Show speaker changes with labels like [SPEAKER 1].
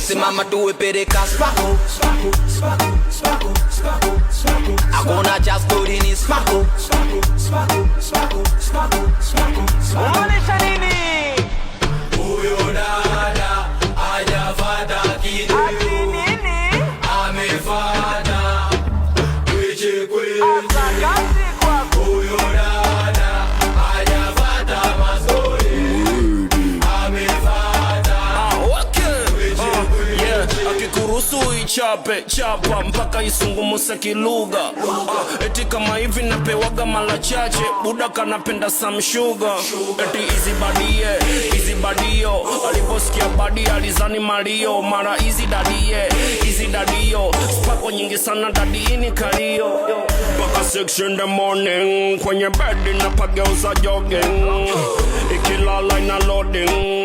[SPEAKER 1] Simama tuwe pereka spako. Hakuna cha stori ni spako.
[SPEAKER 2] Umaanisha nini?
[SPEAKER 1] Huyo dada hajafata kitu.
[SPEAKER 2] Ati nini?
[SPEAKER 1] Amefata kweche kweche.
[SPEAKER 2] Kazi kwako.
[SPEAKER 1] Huyo dada hajafata mastori, amefata
[SPEAKER 3] Ah, okay. Ah, yeah. Akikuruhusu ichape chapa mpaka isungumuse kilugha. Ah, eti kama hivi napewaga mara chache, buda kanapenda some sugar. Eti easy badie easy badio, aliposikia badi alizani malio. Mara easy dadie easy dadio, spako nyingi sana dadiini kalio mpaka 6 in the morning, kwenye bedi napageuza jogging, ikilala ina loading.